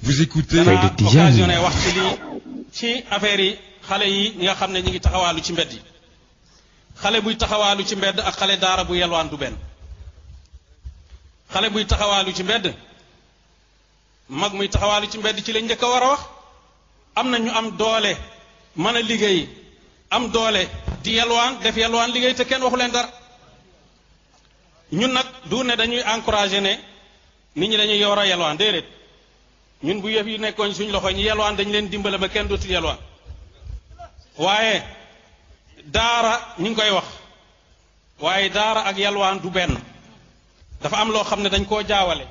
Vous écoutez Fayda Tidiane occasionné wax ci lii ci affaire yi xale yi nga xam ne ñu ngi taxawaalu ci mbedd yi xale buy taxawaalu ci mbedd ak xale daara bu yelwaan du benn xale buy taxawaalu ci mbedd mag muy taxawaalu ci mbedd ci lañ njëkk a war a wax am na ñu am doole mën a liggéey am doole di yelwaan def yelwaan liggéey te kenn waxu leen dara ñun nag du ne dañuy encouragé ne nit ñi dañuy war a yelwaan déedéet ñun bu yëf yi nekkoon suñu loxo ñi yelwaan dañ leen dimbale ba kenn dootul yelwaan waaye daara ñu ngi koy wax waaye daara ak yelwaan du benn dafa am loo xam ne dañ koo jaawale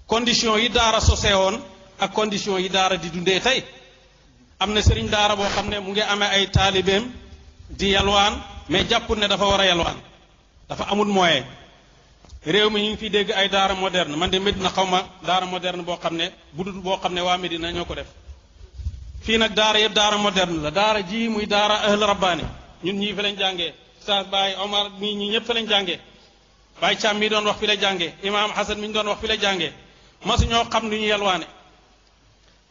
condition yi daara sosee woon ak condition yi daara di dundee tey am na sëriñ daara boo xam ne mu ngi amee ay taalibeem di yalwaan mais jàppul ne dafa war a yalwaan dafa amul moyen réew mi ñu ngi fiy dégg ay daara moderne man de Medina xaw ma daara moderne boo xam ne bu dul boo xam ne waa Medina ñoo ko def fii nag daara yëpp daara moderne la daara ji muy daara ahl rabbaani ñun ñii fi lañ jàngee Oustaz Baye Omar mii ñii ñëpp fi lañ jàngee Baye Thiam mi doon wax fi la jàngee Imaam Hasan mi ñu doon wax fi la jàngee masu ñoo xam lu ñu yalwaane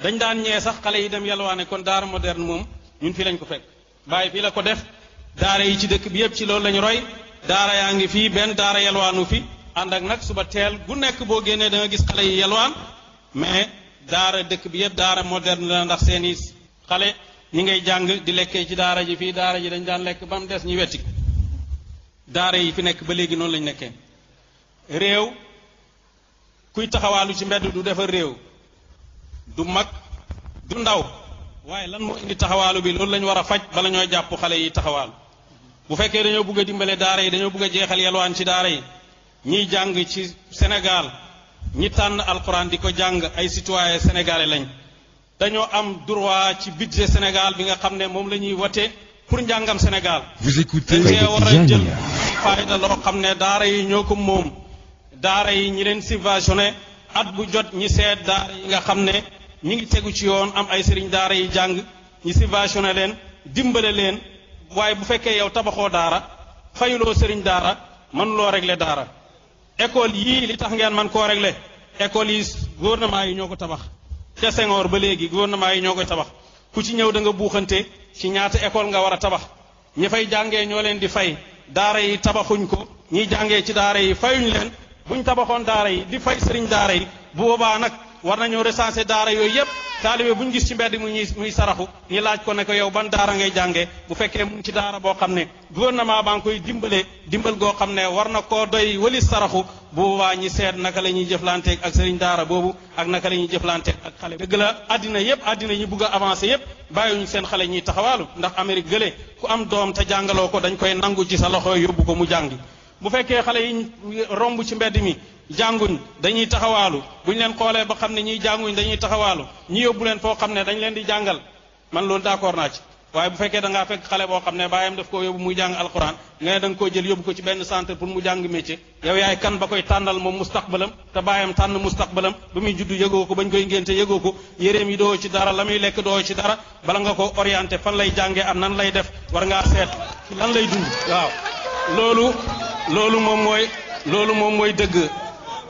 dañ daan ñee sax xale yi dem yalwaane kon daara moderne moom ñun fii lañ ko fekk Baye fii la ko def daara yi ci dëkk bi yëpp ci loolu lañu roy daara yaa ngi fii benn daara yalwaanu fi ànd ak nag suba teel gu nekk boo génnee da nga gis xale yi yalwaan mais daara dëkk bi yëpp daara moderne la ndax seeni xale ñi ngay jàng di lekkee ci daara ji fii daara ji dañ daan lekk ba mu des ñi wetti daara yi fi nekk ba léegi noonu lañu nekkee réew kuy taxawaalu ci mbedd du defar réew du mag du ndaw waaye lan moo indi taxawaalu bi loolu lañu war a faj bala ñoo jàpp xale yi taxawaalu bu fekkee dañoo bëgg a dimbale daara yi dañoo bëgg a jeexal yalwaan ci daara yi ñiy jàng ci Sénégal ñi tànn alxuraan di ko jàng ay citoyen sénégalais lañ dañoo am droit ci budget Sénégal bi nga xam ne moom la ñuy wote pour njàngam Sénégal Vous écoutez dañ cee war a jël Tidiane fayda loo xam ne daara yi ñoo ko moom daara yi ñi leen subventionné at bu jot ñi seet daara yi nga xam ne ñi ngi tegu ci yoon am ay sëriñ daara yi jàng ñi subventionné leen dimbale leen waaye bu fekkee yow tabaxoo daara fayuloo sëriñ daara mënuloo régler daara école yii li tax ngeen man koo régler école yi gouvernement yi ñoo ko tabax ca Senghor ba léegi gouvernement yi ñoo koy tabax ku ci ñëw da nga buuxante ci ñaata école nga war a tabax ñi fay jàngee ñoo leen di fay daara yi tabaxuñ ko ñiy jàngee ci daara yi fayuñ leen buñ tabaxoon daara yi di fay sëriñ daara yi bu boobaa nag war nañoo recenser daara yooyu yépp taalibe bu ñu gis ci mbedd muy saraxu ñi laaj ko ne ko yow ban daara ngay jàngee bu fekkee mu ngi ci daara boo xam ne gouvernement baa ngi koy dimbal goo xam ne war na koo doy wali saraxu bu boobaa ñi seet naka la ñuy jëflanteeg ak sëriñ daara boobu ak naka la ñuy jëflanteeg ak xale dëgg la àddina ñi bugg a avancé yépp bàyyiwuñu seen xale ñuy taxawaalu ndax Amérique gële ku am doom te jàngaloo ko dañ koy nangu ci sa loxo yóbbu ko mu jàngi bu fekkee xale yi romb ci mbedd mi jànguñ dañuy taxawaalu bu ñu leen xoolee ba xam ne ñiy jànguñ dañuy taxawaalu ñi yóbbu leen foo xam ne dañ leen di jàngal man loolu d'accord naa ci waaye bu fekkee da ngaa fekk xale boo xam ne baayam daf koo yóbbu muy jàng alquran nga ne da nga koo jël yóbbu ko ci benn centre pour mu jàng métier yow yaay kan ba koy tànnal moom mustaqbalam te baayam tànn mustaqbalam ba muy juddu yëgoo ko bañ koy ngénte yëgoo ko yéreem yi doo ci dara la muy lekk doo ci dara bala nga ko orienté fan lay jàngee ak nan lay def war ngaa seet ci lan lay dund waaw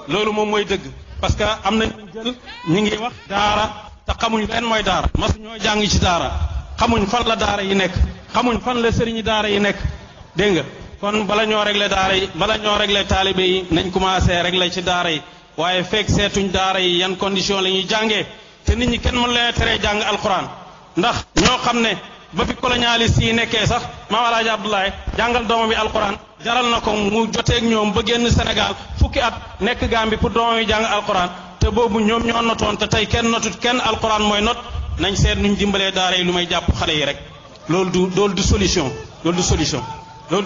loolu moom mooy dëgg parce que am nañ jël ñi ngi wax daara te xamuñ leen mooy daara masu ñoo jàng ci daara xamuñ fan la daara yi nekk xamuñ fan la sëriñi daara yi nekk dégg nga kon bala ñoo régler daara yi bala ñoo régler taalibe yi nañ commencé régler ci daara yi waaye fekk seetuñ daara yi yan condition la ñuy jàngee te nit ñi kenn mën leen teree jàng alxuraan ndax ñoo xam ne ba fi colonialiste yi nekkee sax maam Alaaji Abdoulaye jàngal doomam yi alquran jaral na ko mu joteeg ñoom ba génn Sénégal fukki at nekk Gambie pour doomam yi jàng alquran te boobu ñoom ñoo notoon te tey kenn notut kenn alquran mooy not nañ seet nuñ dimbalee daara yi lu may jàpp xale yi rek loolu du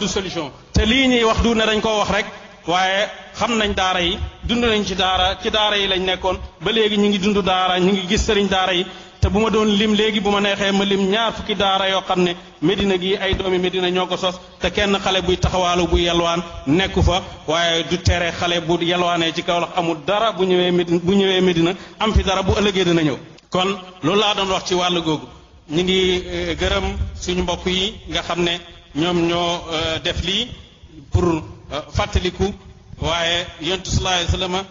solution te lii ñuy wax du ne dañ koo wax rek waaye xam nañ daara yi dund nañ ci daara yi lañ nekkoon ba léegi ñu ngi dund daara ñu ngi gis sëriñ daara yi te bu ma doon lim léegi bu ma neexee ma lim ñaar fukki daara yoo xam ne Medina gi ay doomi Medina ñoo ko sos te kenn xale buy taxawaalu bu yelwaan nekku fa waaye du tere xale bu yelwaanee ci Kaolack amul dara bu ñëwee Medina am fi dara bu ëllëgee dina ñëw kon loolu laa doon wax ci wàllu googu ñu ngi gërëm suñu mbokk yi nga xam ne ñoom ñoo def lii pour fàttaliku waaye yontu sallallahu alayhi wasallam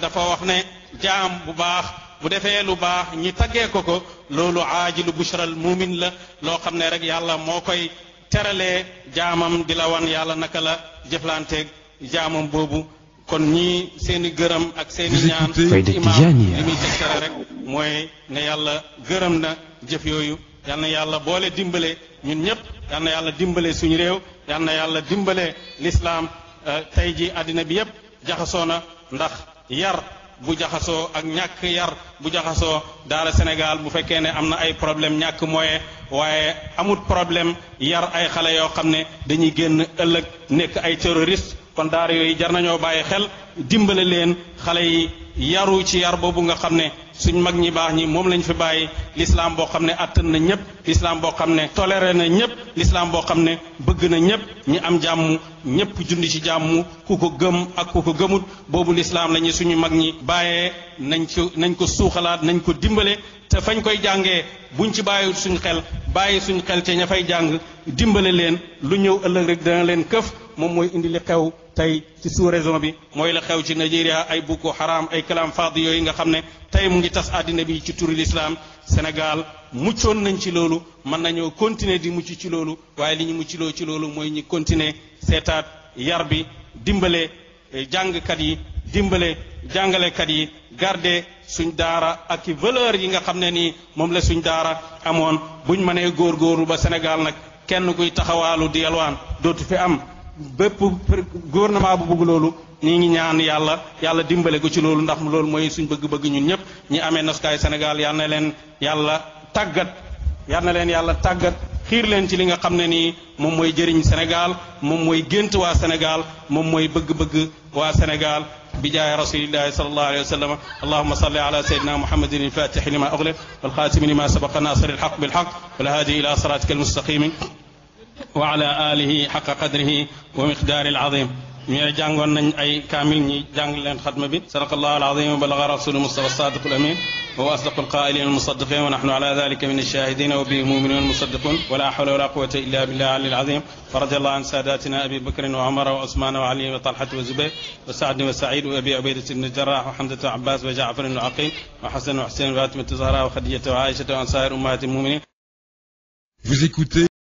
dafa wax ne jaam bu baax bu defee lu baax ñi taggee ko loolu aajilu bushral mumin la loo xam ne rek yàlla moo koy teralee jaamam di la wan yàlla naka la jëflanteeg jaamam boobu kon ñii seeni gërëm ak seeni ñaan imaam li muy tegtale rek mooy ne yàlla gërëm na jëf yooyu yal na yàlla boole dimbale ñun ñëpp yal na yàlla dimbale suñu réew yal na yàlla dimbale l'islam tey ji àddina bi yëpp jaxasoo na ndax yar bu jaxasoo ak ñàkk yar bu jaxasoo daara Sénégal bu fekkee ne am na ay problème ñàkk moyen waaye amut problème yar ay xale yoo xam ne dañuy génn ëllëg nekk ay terroriste kon daara yooyu jar nañoo bàyyi xel dimbale leen xale yi yaru ci yar boobu nga xam ne suñ mag ñi baax ñi moom lañ fi bàyyi l'islam boo xam ne attan na ñëpp l'islam boo xam ne toléré na ñëpp l'islam boo xam ne bëgg na ñëpp ñi am jàmm ñëpp jundi ci jàmm ku ko gëm ak ku ko gëmut boobu l'islam la ñu suñu mag ñi bàyyee nañ ko suuxalaat nañ ko dimbale te fañ koy jàngee buñ ci bàyyiwut suñ xel bàyyi suñ xel te ña fay jàng dimbale leen lu ñëw ëllëg rek dana leen këf moom mooy indi li xew tey ci sous-région bi mooy la xew ci Nigeria ay Boko Haram ay kalam faadi yooyu nga xam ne tey mu ngi tas àddina bi ci turu l'islam Sénégal muccoon nañ ci loolu mën nañoo continuer di mucc ci loolu waaye li ñu muccloo ci loolu mooy ñu continuer seetaat yar bi dimbale jàngkat yi dimbale jàngalekat yi garder suñ daara ak i valeur yi nga xam ne nii moom la suñ daara amoon buñ mënee góorgóorlu ba Sénégal nag kenn kuy taxawaalu di yalwaan dootu fi am bépp gouvernement bu bëgg loolu ñi ngi ñaan yàlla dimbale ko ci loolu ndax loolu mooy suñ bëgg-bëgg ñun ñëpp ñi amee noskaay Sénégal yal na leen yàlla tàggat xiir leen ci li nga xam ne nii moom mooy jëriñ Sénégal moom mooy gént waa Sénégal moom mooy bëgg-bëgg waa Sénégal بجاه رسول الله صلى الله عليه وسلم اللهم صل على سيدنا محمد الفاتح لما أغلق والخاتم لما سبق ناصر الحق بالحق والهادي إلى صراطك المستقيم وعلى آله حق قدره ومقدار العظيم ñu jàngoon nañ ay kaamil ñi jàng leen xatma bi sadaqallahu alazim wa balagha rasulul mustafa as-sadiq al-amin wa asdaqul qa'ilin al-musaddiqin wa nahnu ala dhalika min ash-shahidin wa bihi mu'minun al-musaddiqun wa la hawla wa la quwwata illa billahi al-'ali al-'azim wa radiyallahu an sadatina abi bakr wa umar wa usman wa ali wa talha wa zubayr wa sa'd wa sa'id wa abi ubaydah ibn al-jarrah wa hamza wa abbas wa ja'far wa aqil wa hasan wa husayn wa fatimah wa zahra wa khadijah wa aisha wa sa'ir ummahat al-mu'minin. Vous écoutez